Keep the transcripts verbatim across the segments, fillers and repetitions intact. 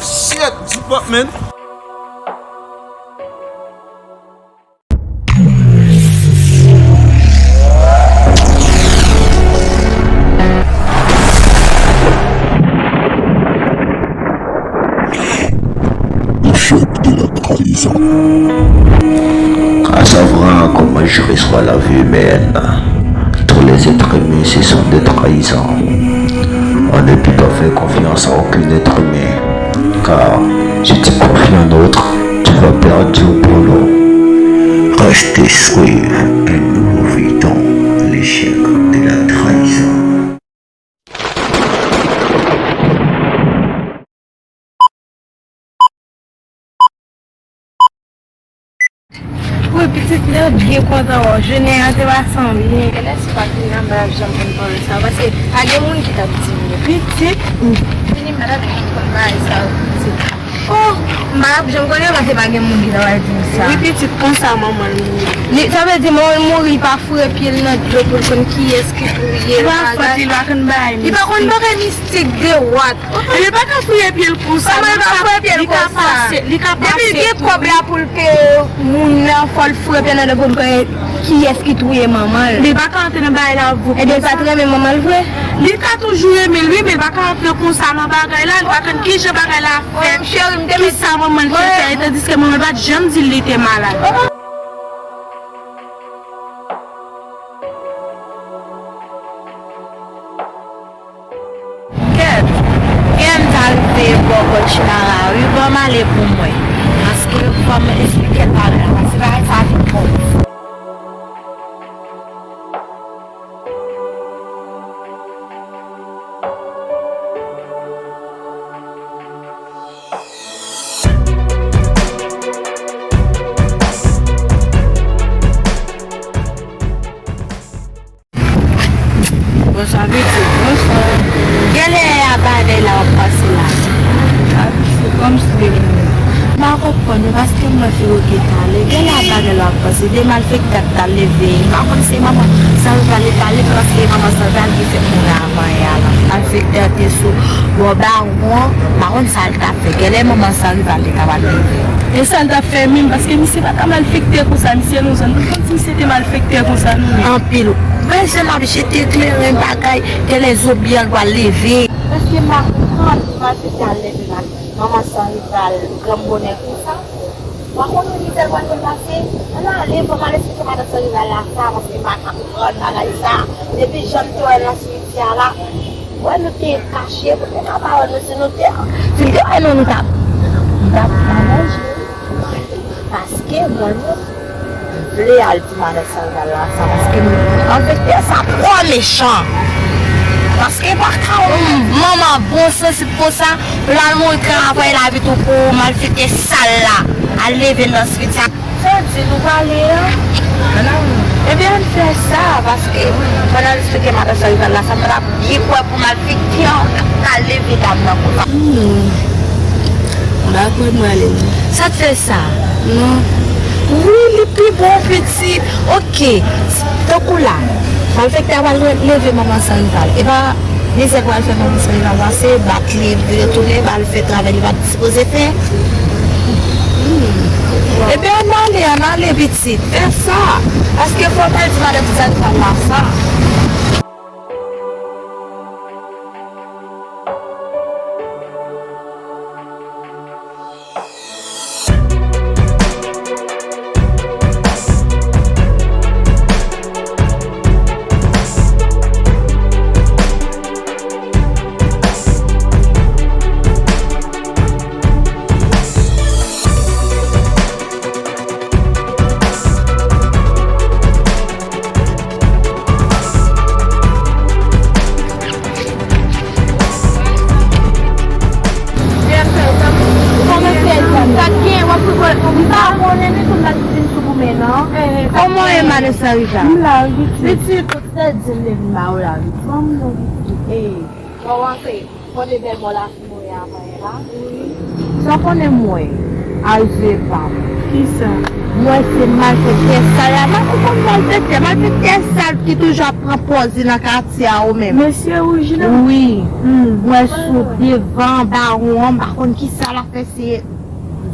Shit, department. Échec de la trahison. À savoir comment je reçois la vie humaine. Tous les êtres humains, ce sont des trahisons. On ne peut pas faire confiance à aucun être humain, car si tu confies en autre, tu vas perdre au boulot. Restez suivre un nouveau feuilleton, l'échec de la trahison. Wi, pitit, lè w byen kontan wè w, jounen an te pase an byen. Genlè si pa t vin nan, m pa t ap janm konn pawòl sa yo, paske pa gen moun ki t ap di m yo. Pitit, vini, m pa t ap janm konn bagay sa yo, pitit. Oh, m pa t ap janm konnen, paske pa gen moun ki t ap di m sa. Wi, pitit, konsa manman l mouri. Li, sa vle di manman l mouri, li pa foure pye l nan dlo pou l konn kiyès ki touye l, bagay. Li pa fòt, li pa konn bagay. Li pa konn bagay mistik de what. Li pa ka fouye pye l konsa. Kòman li pa fouye pye l konsa? Depi l gen kòb la pou l peye moun nan, fò l fouye pye l nan dlo pou l konnen kiyès ki touye manman l. Li pa ka antre nan bagay la avèk ou konsa. Ebyen, li pa t renmen manman l vre? Li ka toujou renmen l wi, men li pa ka antre konsa nan bagay la, li pa konn kijan bagay la fèt, kisa manman l te fè, tandiske manman l pa t janm di l li te malad. Kèt, gen m t al veye bò Kòchinara wi, ban m ale pou mwen. Paske fò m esplike l bagay la, paske bagay sa vin konplike. Bonswa pitit, bonswa. Genlè a bagay la w ap pase la. A, se kòmsi de genlè. M pa konprann ou, paske m wè Fiwo ki t ale. Genlè a bagay la w ap pase. De malfektè k t al leve. M pa konn se manman Sanrival li t al leve, paske manman Sanrival ki fèk mouri avan yè a la. Malfektè te sou bò bawon an, m pa konn sa l t ap fè. Genlè manman Sanrival li t ap al leve. E sa l t ap fè menm, paske misye pa ka malfektè konsa, misye nan zòn. M pa konn si misye te malfektè konsa non. Anpil. Men se m ap jete kleren bagay, genlè zonbi an pral leve. Paske m pa konprann, malfektè al leve la. Manman Sanrival, granm bonè konsa. Ou pa konn mizè l pral fè pase? Ann ale, fò m al esplike madan Sanrival la sa, paske m pa ka konprann bagay sa. Depi jan m te wè l nan simityè a la, wè nou te kache, pou l te ka pa wè nou si nou te, si l te wè nou, nou t ap, nou t ap manje. Paske mwen menm, m vle al di madan Sanrival la sa, paske m, malfektè sa twò mechan. Paske pa ka yon manman bon sansib konsa, pou l al montre apre lavi tou pou malfektè sal la, al leve l nan simityè. Sa w di nou pale a? Ebyen, ann fè sa, paske pandan l esplike madan Sanrival la sa, m t ap byen kwè pou malfektè an ka leve dam nan konsa. Non. M pa kwè m prale non. Sa k fè sa? Non. Wi, li pi bon, pitit. Oke. Tankou la, malfektè a pral leve manman Sanrival. E pa mizè k pral fè manman Sanrival pase, bat li, retounen, ba l fè travay li pa t sipoze fè. Hmm. Ebyen, ann ale, ann ale, pitit. Fè sa. Paske fò w al di madan Sanrival la sa. M la, wi, pitit. Pitit, ou te di m leve m ba ou la, pitit. Ban m non, pitit. Ey, bon, w antre. Kote bèl bò la fin mwen avan yè la? Wi. Sa w konnen mwen, al zye pa m. Kisa? Mwen se malfektè sal la. Mwen konn malfektè, malfektè sal ki toujou ap pran pòz li nan katye a ou menm. Mesye wouj la? Wi. Hmm. Mwen sou devan bawon an, m pa konn kisa l ap fè, se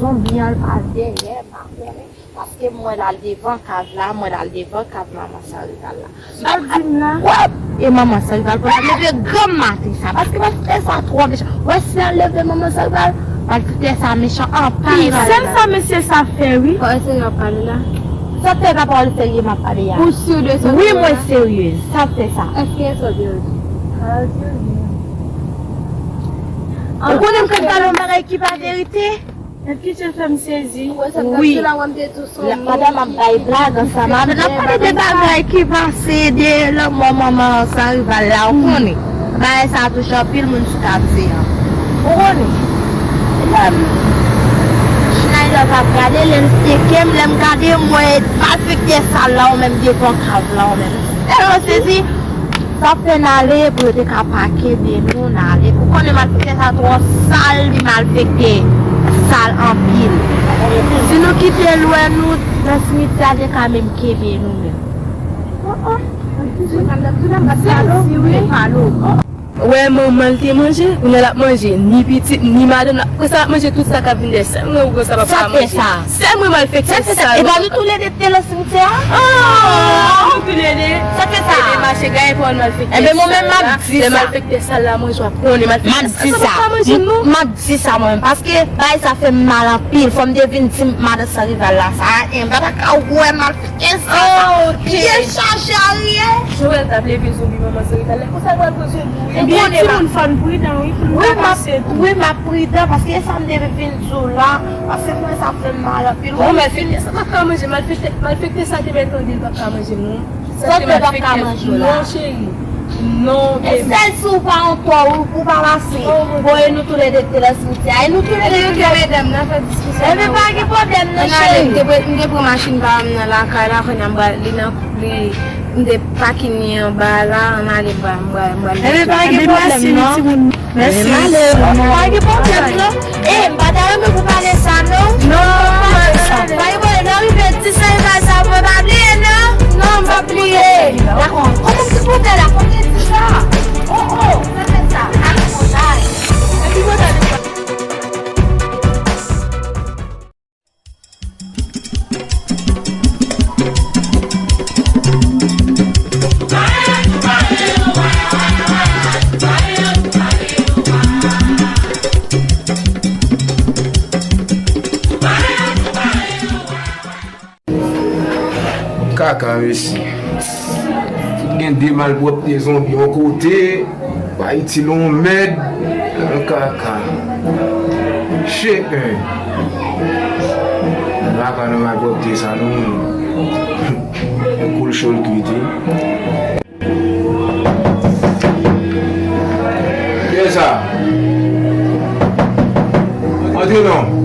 zonbi an l pa dèyè, m pa konnen. Paske m wè l al devan kav la, m wè l al devan kav manman Sanrival la. Sa w di m la? Wè, e manman Sanrival pou l al leve granm maten sa, paske malfektè sa twò mechan. Wè, si l al leve manman Sanrival, malfektè sa mechan anpil. Sèl sa mesye sa fè, wi. Pawòl serye w ap pale la? Sa fè pa pawòl serye m ap pale a. Ou si de sa? Wi, mwen serye. Sa fè sa. Èske e sa w di? Ou konnen m konn pale yon bagay ki pa verite? Epi jan fè m sezi. Wi. La, pandan m ap bay blag ansanm avè l, n ap pale de bagay ki pase, de lanmò manman Sanrival la, ou konnen. Bagay sa a touche anpil moun sou katye an. Ou konnen. Lè m, Schneider t ap gade, lè l tcheke m, lè m gade, m wè malfektè sal la, ou menm devan kav la, ou menm. Tèlman sezi. Sa fè n ale pou yo te ka pa kenbe nou, n ale. Ou konnen malfektè sa twò sal, li malfektè sal anpil. Si nou kite l wè nou nan simityè a, te ka menm kenbe nou menm. Oh, oh. Wè manman l te manje, kounye a l ap manje, ni pitit, ni madanm l, apre sa l ap manje tout sa k ap vin dèyè. Sèl mwen ou konsa pa ka manje. Sèl mwen malfektè sal. E pa nou toulede te nan simityè a? Oh, nou toulede. Sa fè sa? Te mache gaye pou al malfektè. Enben, mwen menm m ap di sa. Lè malfektè sal la manje, w ap konnen malfektè sal la pa ka manje m non. M ap di sa mwen menm, paske bagay sa fè m mal anpil. Fò m te vin di madan Sanrival la sa. Enben, m pa ta ka wè malfektè sal la. Oh, ok. Pye chaje a rye. Joel t ap leve zonbi manman Sanrival la. Konsa l pral pran zonbi. Ebyen, timoun, fò n pridan, wi, pou nou pa pase tou. Wi, m ap pridan, paske e sa m te vin di w la, paske mwen sa fè m mal anpil. Bon, malfektè sa p ap ka manje, malfektè, malfektè sa te mèt tande l p ap ka manje m non. Sa te malfektè sou la. Non, cheri. Non, bebe. E sèl si w pa yon tò, ou, ou pa pase. Bon, e nou toulede te nan simityè a, e nou toulede te. Ebyen, pa gen pwoblèm non, cheri. M te pran machin pa m nan lakay la, kounye a m pral li nan Li, m te pakin li anba la, ann ale, m pral, m pral, m pral. Ebyen, pa gen pwoblèm non. Mèsi. Pa gen pwoblèm non. E, m pa ta renmen pou pale sa non. Non, pa gen pwoblèm, lè w rive di Sanrival sa, mwen pa bliye non. Non, m pa bliye. Dakò. Kòman m te pou fè la, fò m te di sa. Oh, oh, sa fè sa. Ak kontak. Epi kontak. Kaka, mesye. Fout gen de malpwòpte zonbi yon kote. Pa itil yon mèd nan kaka. Che, en. Kaka nan malpwòpte sa, non. Koul cho l kwit, wi. Kiyès sa? Antre non.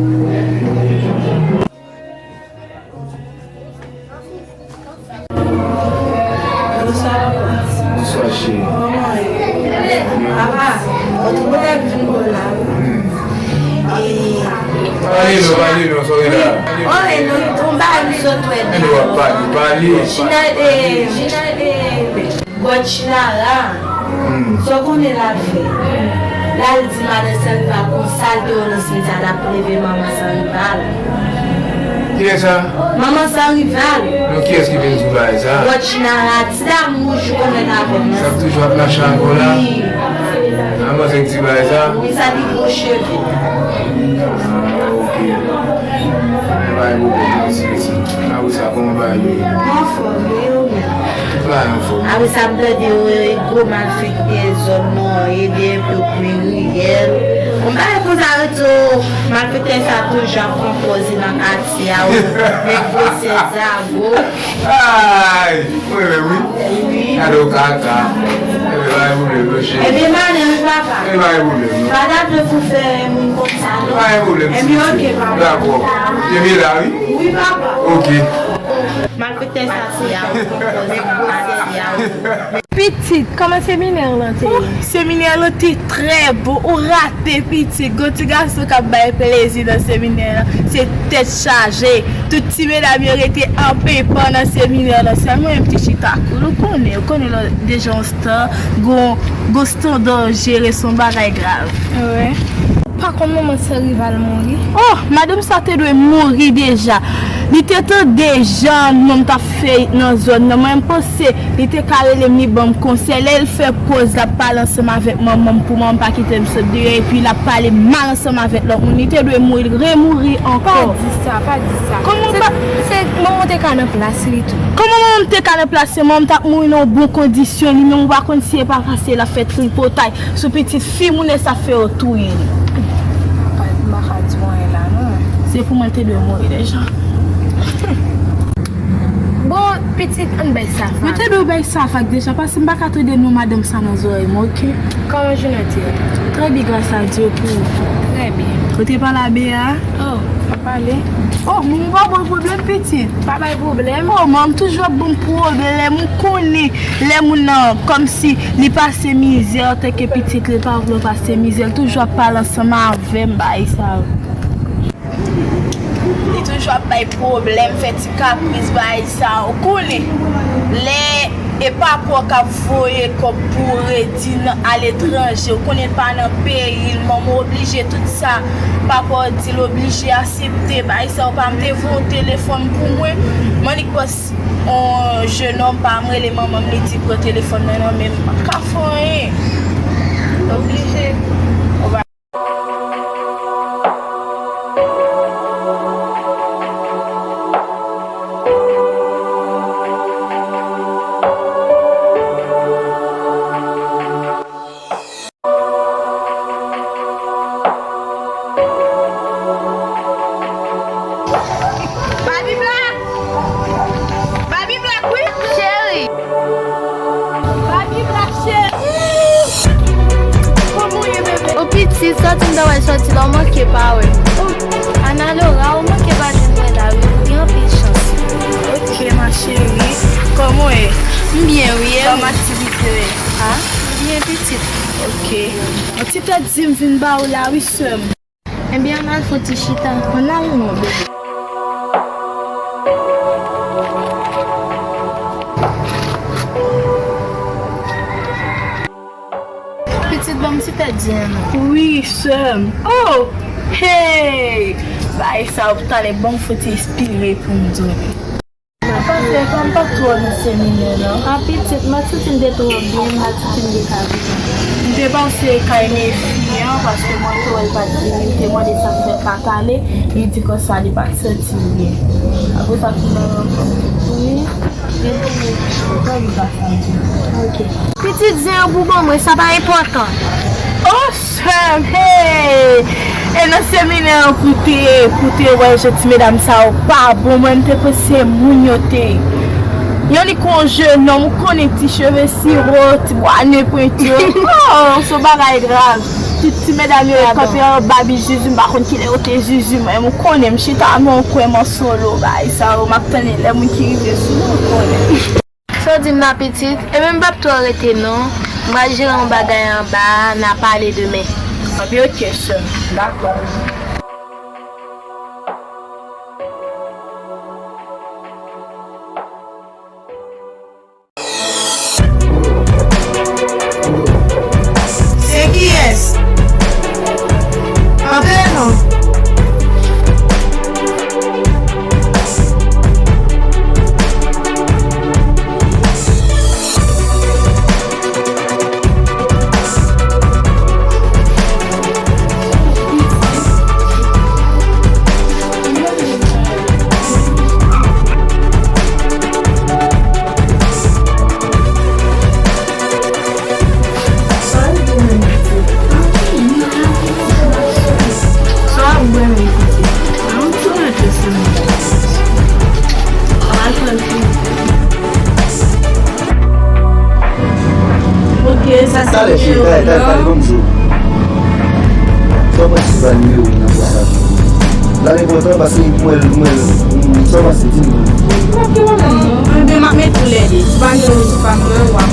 Bonswa, papa. Bonswa, cheri. Kòman w ye? Papa, ou twò lè vin bò la. Hmm. E, pale non, pale non, sa w gen la? Wi. Oh, e non, yon bagay m sot wè. E nou ap pale, pale. China, e, China, e, Gòt Chinara, hmm, sa w konnen l al fè? L al di madan Sanrival konsa l te wè w nan simityè a, l ap leve manman Sanrival. Kiyès sa? Manman Sanrival. Non, kiyès ki vin di w bagay sa? Gòt Chinara, ti dam wouj ou konn wè l avè m nan. Sa k toujou ap mache avè w la? Wi. A, manzè k di bagay sa? Wi, sa ki gwo cheve. Ah, ok. Men pa gen pwoblèm, mèsi, mèsi. Marisa, kòman bagay yo ye? Mwen anfòm, e ou menm? Tout bagay anfòm. Apre sa, m tande yo, e gwo malfektè zòn nan, e de enpe kriminèl. Yon bagay konsa, yo di yo, malfektè sa toujou ap pran pòz li nan katye a, yo, nèg gwosè zago. Ay! Mwen menm, wi. Wi. Gade w kaka. Ebyen, pa gen pwoblèm, non, cheri. Ebyen, m ale, wi, papa. Ebyen, pa gen pwoblèm, non. Pa ta vle pou fè moun konsa, non. Pa gen pwoblèm, ti mesye. Ebyen, ok, papa. Dakò. Ebyen, la, wi. Wi, papa. Ok. Malfektè sa se a ou ki koz pati a ou. Pitit, kòman seminè lan te ye? Seminè lan te trè bon. Ou rate, pitit. Gon ti gason k ap bay plezi nan seminè lan. Se tèt chaje. Tout ti medam yo rete anpepan nan seminè lan. Sèl mwen menm ki chita koul. Ou konnen, ou konnen lè deja yon star, gon, gon standard jere, se yon bagay grav. Wi. Pa konn manman sè Rival mouri? Oh, madanm sa te dwe mouri deja. Li te tande jan nonm t ap fè nan zòn nan. Mwen, m panse li te ka rele m, li ban m konsèy. Lè l fè pòz l ap pale ansanm avèk manman m pou manman m pa kite m sot deyò, epi l ap pale mal ansanm avèk lòt moun. Li te dwe mouri, remouri ankò. Pa di sa, pa di sa. Kòman se, pa se manman te ka nan plas li tou. Kòman manman m te ka nan plas li? Manman m t ap mouri nan yon bon kondisyon. Li menm, ou pa konn si e pa pase l ap fè tripotay sou pitit fi moun e sa fè yo touye li. M pa ka di w anyen la non. Se pou mwen l te dwe mouri deja. Bon, pitit, ann bay sa fak. Mwen te dwe bay sa fak deja, paske m pa ka tande non madanm sa nan zòrèy mwen, oke? Kòman jounen w te ye? Trè byen, gras a Dye, pou ou? Trè byen. Ou te pale a Bea? Oh, m pale. Oh, moun pa ba w pwoblèm, pitit? Pa bay pwoblèm. Oh, manman m toujou ap ban m pwoblèm. Ou konnen, lè moun nan, kòmsi li pase mizè, antanke pitit li, li pa vle w pase mizè, li toujou ap pale ansanm avè m, bagay sa yo. Li toujou ap bay pwoblèm, fè ti kapris, bagay sa yo. Ou konnen, lè e papa w k ap voye kòb pou w redi nan, aletranje, ou konnen l pa nan peyi l, manman w oblije tout sa papa w di l oblije aksepte, bagay sa yo. Pa m te voye yon telefòn pou mwen, m annik pran yon jenòm pa m rele manman m, li di pran telefòn nan nan men m, m pa ka fè anyen. Oblije. Baby Black! Baby Black, wi! Cheri! Baby Black, cheri! Kòman w ye, bebe? O pitit, sòti m ta pral sòti la, w manke pa wè m. Ana Laura, ou manke pa jwenn mwen la, wi, ou gen anpil chans. Ok, ma chérie. Kòman w ye? M byen, wi, e ou? Kòman aktivite yo ye? A, m byen, pitit. Ok. Yon ti tèt di m vin ba ou la, wi, sè m. Ebyen, ann al fè yon ti chita. Ann al non, bebe. Pitit, ban m ti tèt di an non. Wi, sè m. Oh! Hey! Bagay sa yo talè ban m fouti espire pou m di w. Pase, fò m pa t twò nan seminè, non. A, pitit, m pa t santi m te twò byen, m pa t santi m te ka byen. M te pase kay Nefi an, paske mwen te wè l pa t vini, m te mande sa k fè l pa t ale, li di konsa li pa t santi l byen. Apre sa, m nan rankontre. Wi. Epi, kòman li pa santi l? Ok. Pitit, zen an pou ban mwen, sa pa enpòtan. Oh! Sè m, hey! E nan seminè an pou te, pou te wè jan ti medam sa yo pa bon, mwen m te panse moun yo te. Yon li kon jenòm, ou konnen ti cheve siro, ti bwa nen pwenti yo. Oh, se yon bagay grav. Tout ti medam yo kanpe anba bi Zuzu, m pa konn kilè yo te Zuzu, men ou konnen m chita nan yon kwen m an solo, bagay sa yo, m ap tann lè moun ki rive sou mwen, ou konnen. Sa w di m la pitit? Ebyen m p ap twò rete non. M pral jere yon bagay anba a, n a pale demen. Anben ok sè m, dakò. Se kiyès? Antre non. Sa w ap bwè menm pitit? Yon ti mate sèlman. Al pran ti. Ok, sa se nimewo w la. Talè, cheri, talè, talè, talè, ban m di w. Sa w panse si se pa nimewo w nan WhatsApp? L ap enpòtan paske m wè l, m wè l, m, sa w panse, di m non. Ou pa gen pwoblèm non. Anben, m ap mete w lè de. Si w pa gen rezon, pa mwen, w